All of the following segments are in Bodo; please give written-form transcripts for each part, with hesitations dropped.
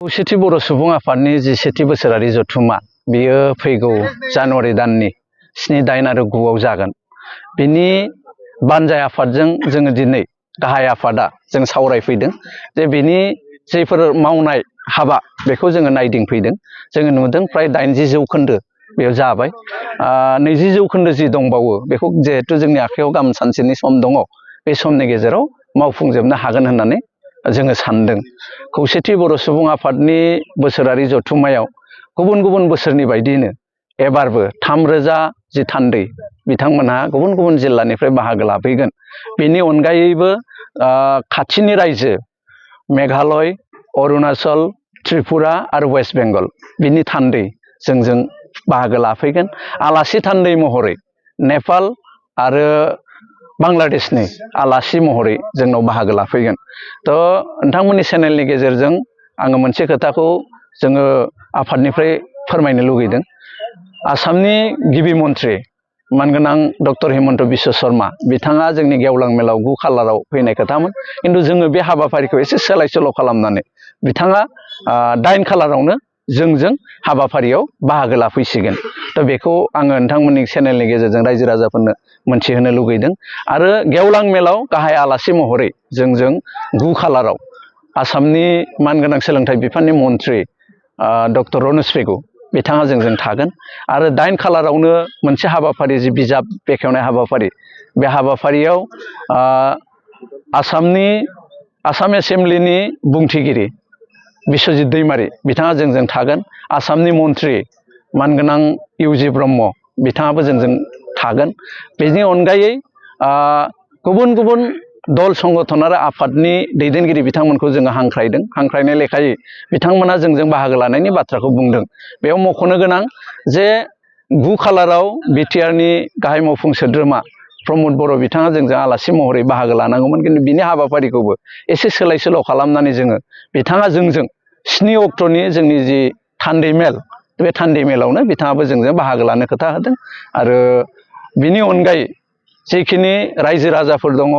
खौसेथि बर' सुबुं आफादनि जि सेथि बोसोरारि जथुम्मा बेयो फैगौ जानुवारि दाननि 7, 8 आरो 9 आव जागोन। बिनि बानजाय आफादजों जोङो दिनै गाहाय आफादा जों सावरायफैदों जे बिनि जायफोर मावनाय हाबा बेखौ जोङो नायदिंफैदों। जोङो नुदों फ्राय 80% बेयाव जाबाय। 20% जि दंबावो बेखौ जिहेतु जोंनि आखायाव गाबोन सानसेनि सम दङ, बे समनि गेजेराव मावफुंजोबनो हागोन होननानै जोङो सानदों। खौसेथि बर' सुबुं आफादनि बोसोरारि जथुम्मायाव गुबुन गुबुन बोसोरनि बायदियैनो एबारबो 3000 जि थान्दै बिथांमोनहा गुबुन गुबुन जिल्लानिफ्राय बाहागो लाफैगोन। बेनि अनगायैबो खाथिनि रायजो मेघालय, अरुणाचल, त्रिपुरा आरो वेस्ट बेंगल बिनि थान्दै जों बाहागो लाफैगोन। आलासि थान्दै महरै नेपाल आरो बांलादेशनि आलासि महरै जोंनाव बाहागो लाफैगोन। नोंथांमोननि चेनेलनि गेजेरजों आङो मोनसे खोथाखौ जोङो आफादनिफ्राय फोरमायनो लुगैदों। आसामनि गिबि मन्थ्रि मानगोनां डक्टर हिमन्त बिश्व शर्मा बिथाङा जोंनि गेवलां मेलाव 9 खालाराव फैनाय खोथामोन, खिन्थु जोङो बे हाबाफारिखौ एसे सोलाय सोल' खालामनानै बिथाङा 8 खालारावनो जोंजों हाबाफारियाव बाहागो लाफैसिगोन। बेखौ आङो नोंथांमोननि चेनेलनि गेजेरजों रायजो राजाफोरनो मोनथिहोनो लुगैदों। आरो गेवलां मेलाव गाहाय आलासि महरै जों 9 खालाराव आसामनि मानगोनां सोलोंथाइ बिफाननि मन्थ्रि डक्टर रनज पेगु बिथाङा जोंजों थागोन। आरो 8 खालारावनो मोनसे हाबाफारि जि बिजाब बेखेवनाय हाबाफारि, बे हाबाफारियाव आसाम एसेम्ब्लिनि बुंथिगिरि बिश्वजित दैमारी बिथाङा जोंजों थागोन। आसामनि मन्थ्रि मानगोनां इउजि ब्रह्म बिथाङाबो जोंजों थागोन। बेनि अनगायै गुबुन गुबुन दल संगठन आरो आफादनि दैदेनगिरि बिथांमोनखौ जोङो हांख्रायदों। हांख्रायनाय लेखायै बिथांमोना जोंजों बाहागो लानायनि बाथ्राखौ बुंदों। बेयाव मख'नो गोनां जे 9 खालाराव बिटिआरनि गाहाय मावफुं सोद्रोमा प्रमद बर' बिथाङा जोंजों आलासि महरै बाहागो लानांगौमोन, खिन्थु बिनि हाबाफारिखौबो एसे सोलाय सोल' खालामनानै बिथाङा जोंजों 7 अक्ट'नि जोंनि जि थान्दै मेल, बे थान्दै मेलावनो बिथाङाबो जोंजों बाहागो लानो खोथा होदों। आरो बिनि अनगायै जिखिनि रायजो राजाफोर दङ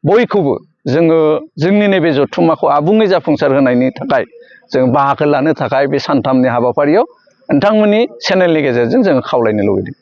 बयखौबो जोङो जोंनि नैबे जथुम्माखौ आबुङै जाफुंसार होनायनि थाखाय जों बाहागो लानो थाखाय बे सानथामनि हाबाफारियाव नोंथांमोननि चेनेलनि गेजेरजों जोङो खावलायनो लुबैदों।